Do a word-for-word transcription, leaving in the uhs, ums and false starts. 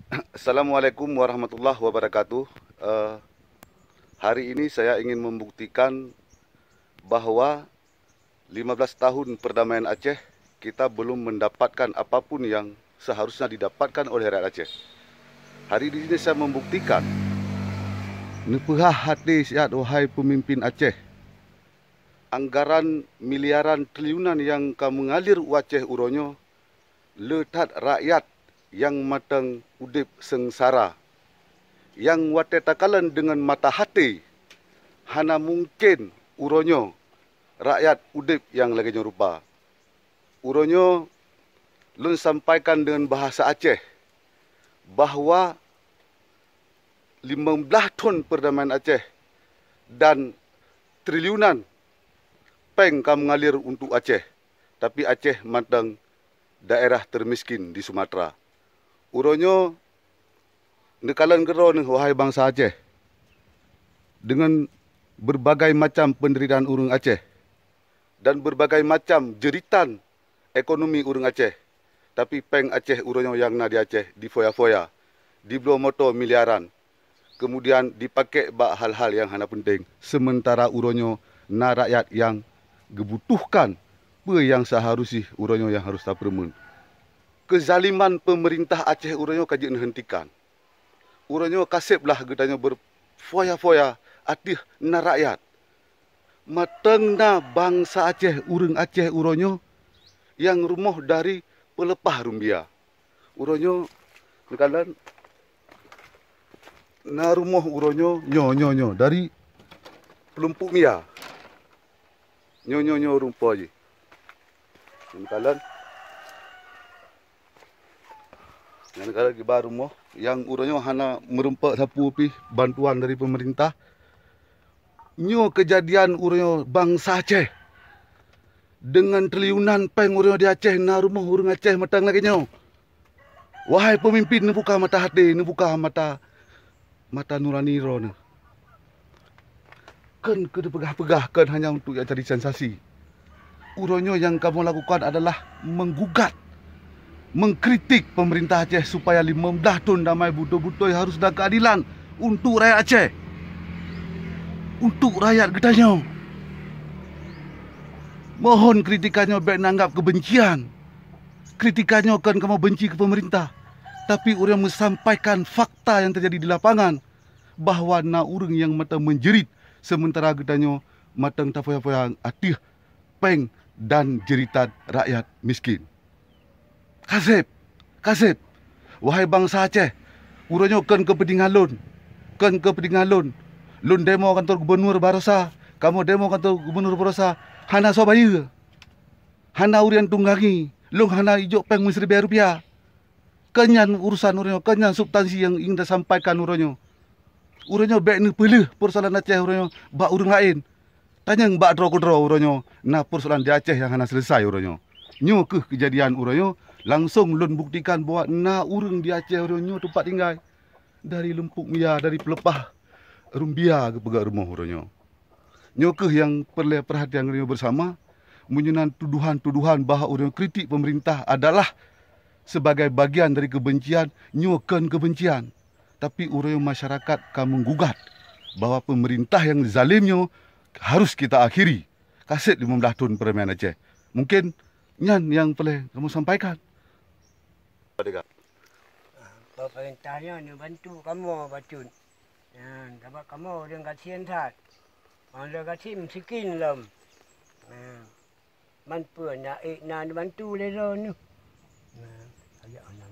Assalamualaikum warahmatullahi wabarakatuh. Eh, hari ini saya ingin membuktikan bahwa lima belas tahun perdamaian Aceh, kita belum mendapatkan apapun yang seharusnya didapatkan oleh rakyat Aceh. Hari ini saya membuktikan, neupeuhah até siat, wahai peumimpin Aceh. Anggaran miliaran triliunan nyang ka meungalir u Aceh uroe nyoe, le that rakyat nyang mantong udeb seungsara. Nyang watée takalon deungon mata até, hana mungken uroe nyoe rakyat udeb nyang lagée nyoe rupa. Uroe nyoe lôn sampaikan deungon bahasa Aceh bahwa limong blaih thon perdamaian Aceh dan triliunan péng ka meungalir untuk Aceh, tapi Aceh mantong daerah termiskin di Sumatera. Uroe nyoe neukalon keudroe neuh, wahai bansa Aceh, deungon berbagai macam penderitaan ureuëng Aceh dan berbagai macam jeritan ekonomi ureuëng Aceh, tapi péng Aceh uroe nyoe nyang na di Aceh difoya-foya, dibloe moto miliaran, kemudian dipakék bak hal-hal nyang hana peunteng, seumeuntara uroe nyoe na rakyat nyang geubutuhkan peue nyang seuharus jih uroe nyoe nyang harus tapeureumeun. Keuzaliman peumeurintah Aceh uroe nyoe ka jeuet neuheuntikan. Uroe nyoe ka seb lah geutanyoe berfoya-foya ateueh na rakyat. Mantong na bansa Aceh, ureuëng Aceh uroe nyoe nyang rumoh dari peuleupah rumbia. Uroe nyoe neukalon na rumoh uroe nyoe, nyoe, nyoe, nyoe, dari peulimpok mia. Nyoe, nyoe, nyoe rumoh jih. Neukalon. Nyan ka kiban rumoh nyang uroe nyoe hana meurumpok sapeue pih bantuan dari peumeurintah. Nyoe keujadian uroe nyoe bansa Aceh. Deungon triliunan péng uroe nyoe di Aceh na rumoh ureuëng Aceh mantong lagée nyoe. Wahai peumimpin, neubuka mata até, neubuka mata mata nurani droeneuh. Kon keu teupeugah-peugah, kon hanya untuk jak cari sensasi. Uroe nyoe nyang kamoe lakukan adalah menggugat, mengkritik pemerintah Aceh supaya limong blaih thon damai beutôi-beutôi harus na keadilan untuk rakyat Aceh, untuk rakyat geutanyoe. Mohon kritikan nyoe bék neuanggap keubencian. Kritikan nyoe kon kamoe benci keu pemerintah, tapi ureuëng meusampaikan fakta nyang teujadi di lapangan, bahwa na ureuëng nyang mantong meunjerit, seumeuntara geutanyoe mantong tafoya-foya ateueh péng dan jeuritan rakyat miskin. Ka seb, ka seb, wahai bansa Aceh, uroe nyoe kon keupeuntengan lôn, kon keupeuntengan lôn. Lôn demo kantor gubunur baroesa, kamoe demo kantor gubunur baroesa, hana soe bayeue. Hana ureuëng tunggangi, lôn hana ijok péng meusiribée rupiah. Kon nyan urusan uroe nyoe, kon nyan substansi nyang ingin tasampaikan uroe nyoe. Uroe nyoe bék neupeuleueh peusoalan Aceh uroe nyoe bak ureuëng laén. Tanyong bak droe keudroe uroe nyoe na peusoalan di Aceh nyang hana seuleusai uroe nyoe. Nyoe kheueh keujadian uroe nyoe, langsong lôn buktikan bahwa na ureuëng di Aceh uroe nyoe teumpat tinggai. Dari lumpuk mia, dari peuleupah rumbia geupeugah rumoh uroe nyoe. Nyoe kheueh nyang peureulée peurhatian geutanyoe beusama, meunyoe na tudohan-tudohan bahwa ureuëng kritik pemerintah adalah sebagai bagian dari keubencian, nyoe kon keubencian. Tapi ureuëng masyarakat ka menggugat bahwa pemerintah nyang zalim nyoe harus kita akhiri. Ka seb limong blaih thon peureumain Aceh. Mungkin nyan nyang peureulée kamoe sampaikan. Pemerintah nyoe neubantu kamoe bacut. Nyan, sabab kamoe ureuëng gasien that. Ureuëng gasien meusiken lom. Nyan, man peue na ék na neubantu lé droeneuh. Nyan, ayah na